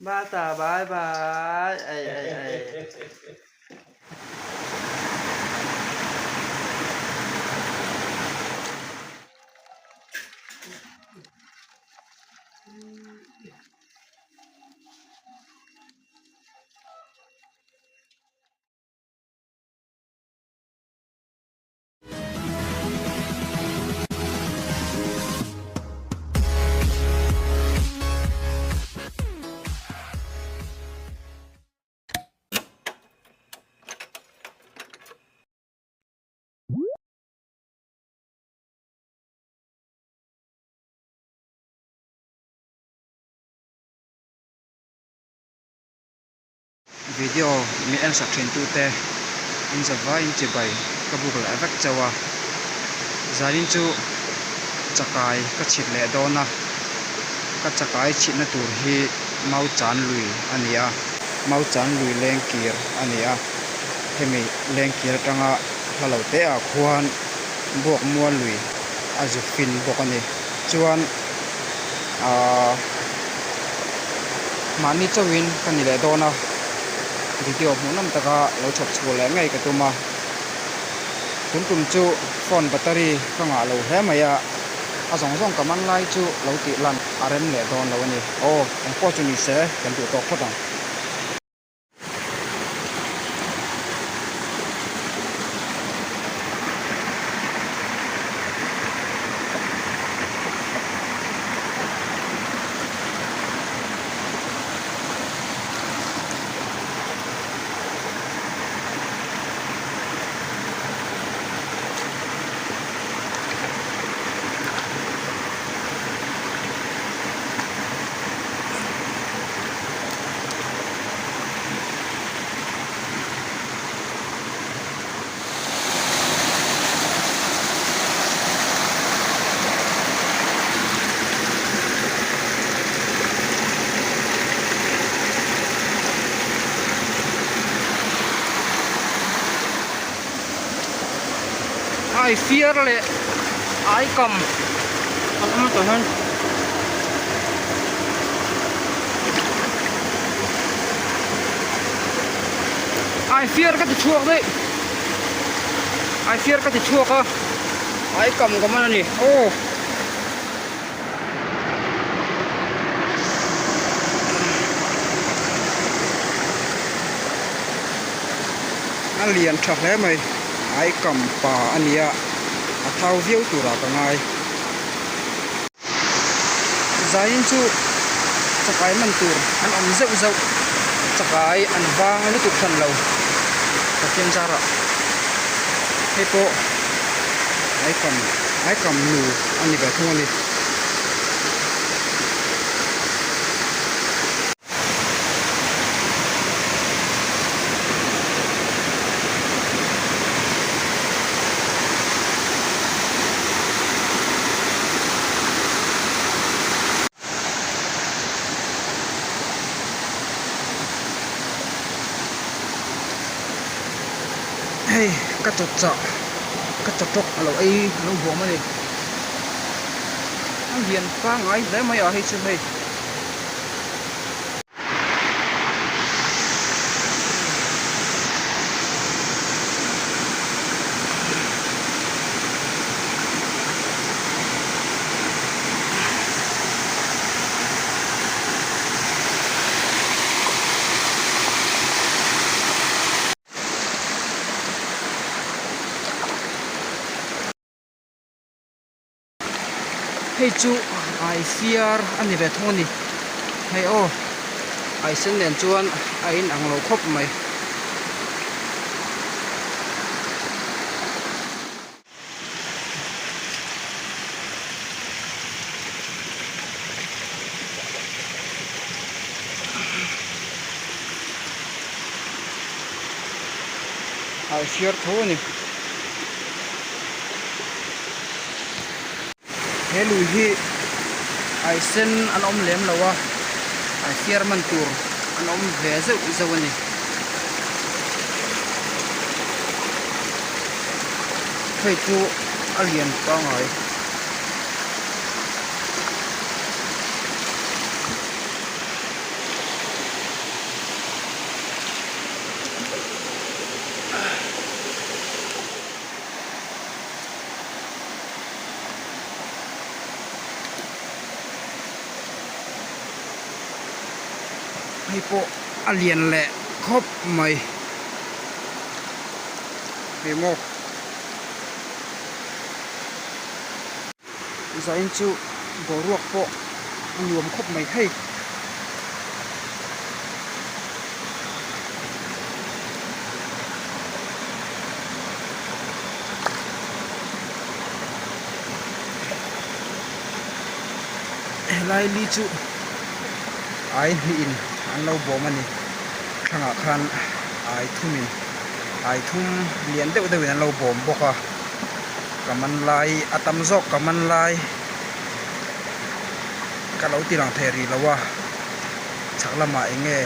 Bata bye bye ei ei ei. Video min en sak thin tute in zavaiin chibai ka buk leh vek chauh a, zanin chu chakai ka chhit leh dawn a, ka chakai chhitna tur hi mau chan lui a ni a, mau chan lui leng kir a ni a, hemi leng kir atanga hla lo te ah khuan buak mual lui a zu fin bawk a ni chuan ahh mahni chauhin ka ni leh dawn a video hmuhnawm taka lo chhawp chhuah leh ngei ka tum a tun tum chu phone battery ka ngah lo hle mai a a zawng zawng ka man lai chu lo tih lan a rem leh dawn lo a ni aw engpawh chu ni se kan duh tawk phawt ang. Ai fiar leh ai kam an awm tawh hian. Ai fiar ka ti chhuak daih ai fiar ka ti chhuak a ai kam ka man a ni aw. A lian tha hle mai ai kam pa a ni a a thau viau turah ka ngai. Zain chu chakai man tur an awm zeuh zeuh chakai an vang lutuk hran lo Pathian zarah hei pawh ai kam ai kam nu a ni ve thung a ni. Hei ka chaw chah ka chaw tawk a lo ei a lo huam a ni a lian pangngai hle mai a hei chu hei. Hei chu ai fiar a ni ve thung a ni hei aw ai sen nen chuan a inang lo khawp mai. Ai fiar tho a ni. He lui hi ai sen an awm lem lo a, ai fiar man tur an awm ve zeuh zeuh a ni. Hei chu a lian pangai. Hei pawh a lian leh khawp mai. Hei maw. Zain chu boruak pawh a nuam khawp mai hei. Helai li chu ai hnihin an lo bawm a ni thlangah khan ai thumin ai thum lian deuh deuhin an lo bawm bawk a ka man lai a tam zawk ka man lai ka lo ti lang thei rih lo a chhak lamah eng nge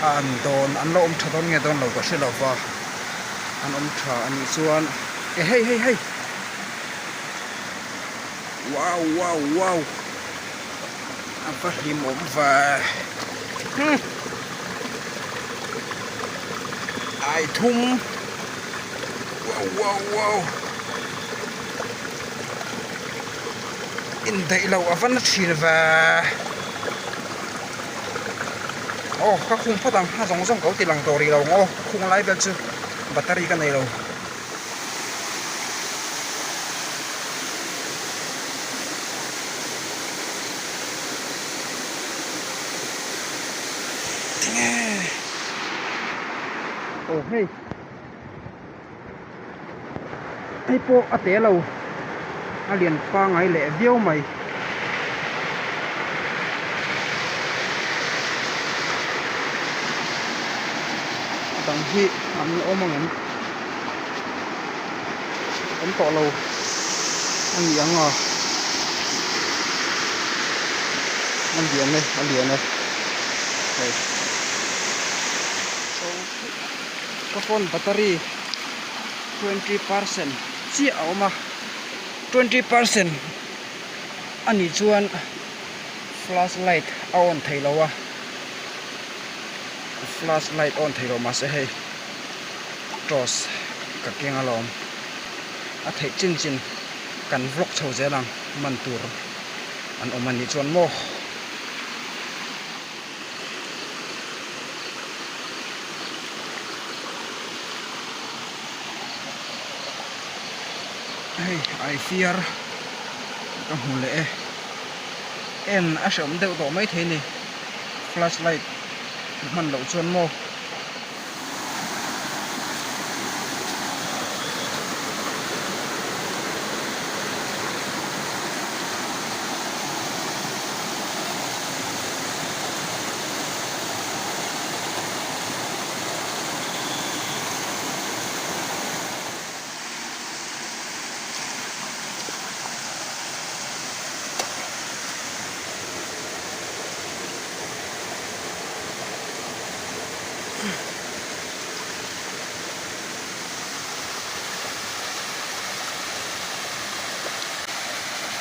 a an dawn an lo awm tha dawn nge dawn lo ka hre lo va an awm tha a nih chuan e hei hei hei. Wow wow wow a va hlimawm ve hmm ai thum wow wow wow indaih loh a va na thin ve aw ka khung phawt ang a zawng zawng ka lo ti lang tawh rih lo ang aw khung lai vel chu battery ka nei lo. Tinge aw hei hei pawh a te lo a lian pangai leh viau mai. A dang hi an awm ang em? Awm tawh lo a ni ang a, a lian e a lian e hei ka phone battery 20% chiah a awm a 20% a nih chuan flash light a on thei lo a flash light a on thei lo mahse hei. Torch ka keng alawm a theih chin chin kan vlog chho zel ang man tur an awm anih chuan maw. Hei ai fiar ka hmu leh e en a hrehawm deuh tawh maithei a ni flash light hman loh chuan maw.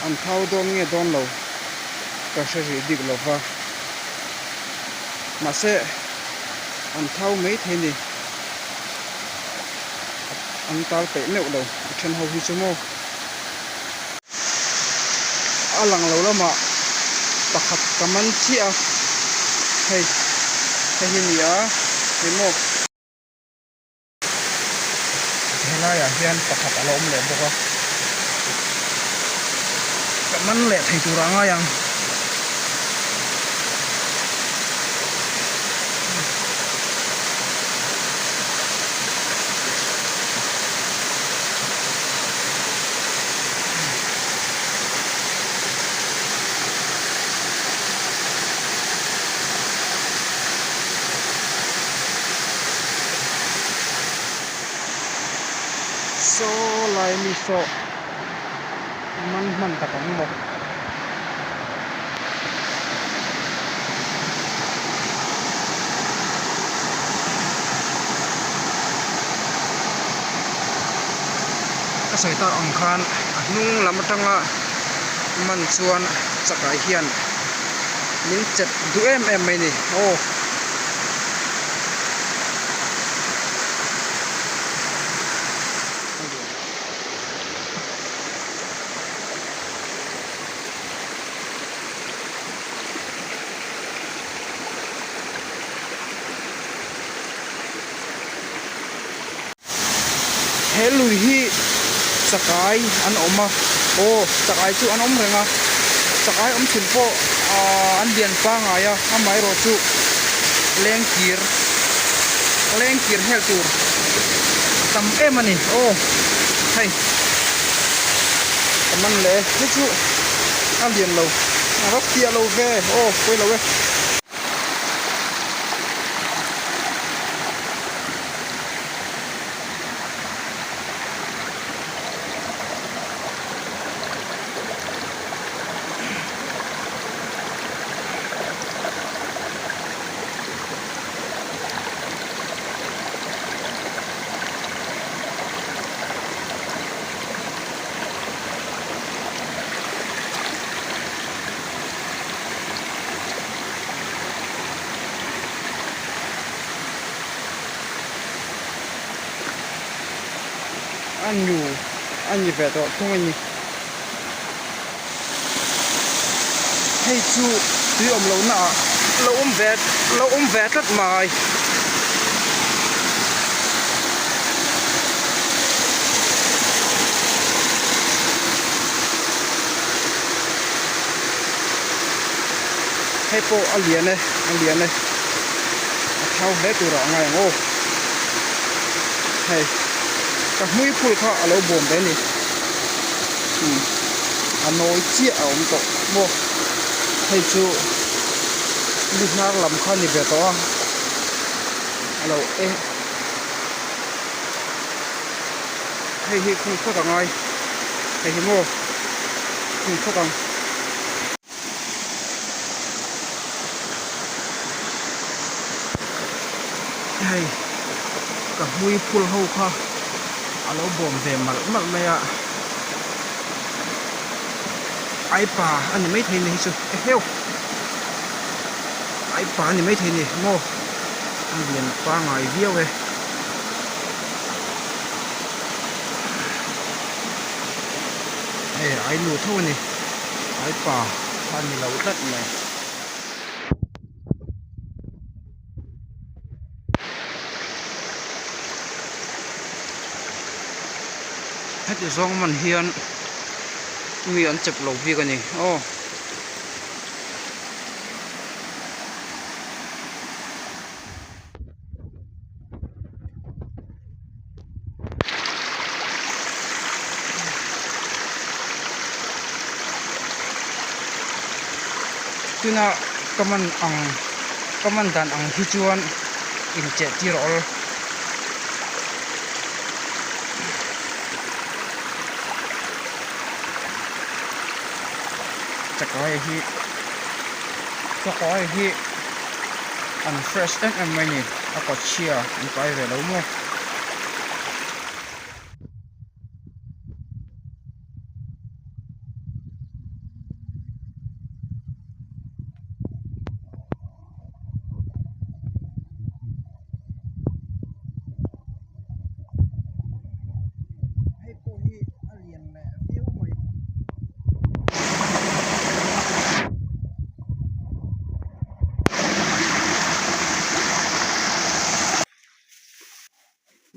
An thau dawn nge dawn lo ka hre rih bik lo va mahse an thau mai thei ni an tal peih meuh lo a then ho hi chu maw. A lang lo lamah pakhat ka man chiah a hei hei hi ni a hei maw helaiah hian pakhat a la awm leh bawk a ka man leh thei turah a ngai ang. Saw lai mi saw man hman tak ang maw. Ka sawi tak ang khan a hnung lam atanga man chuan chakai hian min chep duh em em mai a ni aw. He lui hi chakai an awm a aw chakai chu an awm reng a chakai awm chhun pawh ahh an lian pangai a amaherawh chu lengkir lengkir hel tur a tam em a ni aw hei ka man leh e hei chu a lian lo a va fiah lo ve aw pawi lo e. A nu a ni ve tawh thung a ni. Hei chu tui awm loh na ah lo awm ve lo awm ve tlat mai. Hei pawh a lian e a lian e a thau hle turah a ngai ang aw hei ka hmui phul kha a lo bawm ve a ni umm a nawi chiah a awm tawh maw hei chu ni hnar lam kha a ni ve tawh a a lo e hei hi khung phawt a ngai hei hi maw khung phawt ang. Hei ka hmui phul ho kha a lo bawm ve malh malh mai a aipa a ni maithei ni hi chu eheu aipa a ni maithei ni maw a lian pangai viau e. Hei ai nu tho a ni ai pa a ni lo tlat mai. Heti zawng man hian mi an chep lo bik a ni aw. Tuna ka man ang ka man dan ang hi chuan incheh tir a awl. Chakai hi chakai hi an fresh em em mai a ni a kaw chhia an pai ve lo maw. Hei pawh hi a lian leh viau mai.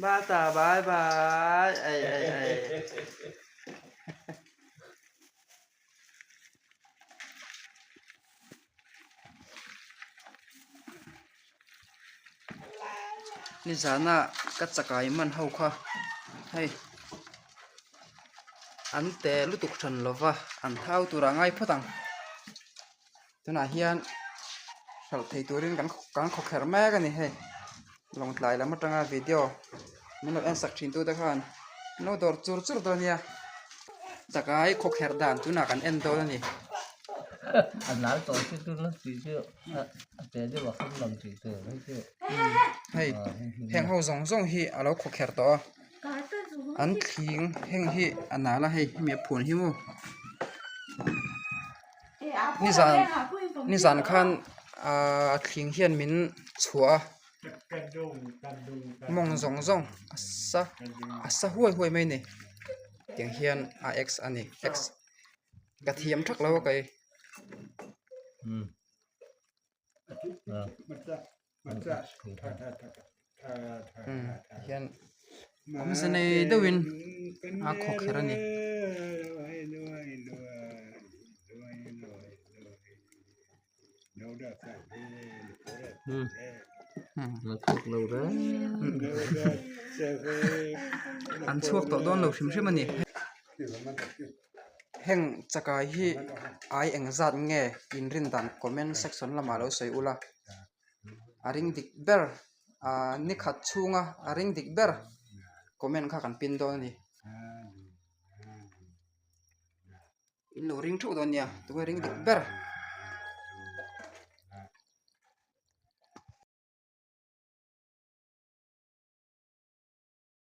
Bata bye bye ei ei ei. Nizana ka chakai man ho kha hei an te lutuk than lova an thau tur a ngai phawt ang tunah hian hralh thei turin kan kan khawkherh mek a ni hei lawngtlai lam atanga video min lo en sak thin tute khan an lo dawr chur chur dawn a nia chakai khawkherh dan tunah kan en dawn a ni. Hei heng ho zawng zawng hi a lo khawkherh tawh a an thling heng hi a nal a hei hemi a phun hi maw nizan nizan khan ahh thling hian min chhuah a mawng zawng zawng a sa a sa huai huai mai a ni tiang hian a x a ni x ka thiam thak lo a kei. Hian. Awmze nei deuhin a khaw kher a ni. An chhuak tawh dawn lo hrim hrim a ni. Heng chakai hi ai engzat nge inrin dan comment section lamah lo sawi ula a ring dik ber ah ni khat chhunga a ring dik ber comment kha kan pin dawn a ni. In lo ring theuh dawn nia tunge ring dik ber.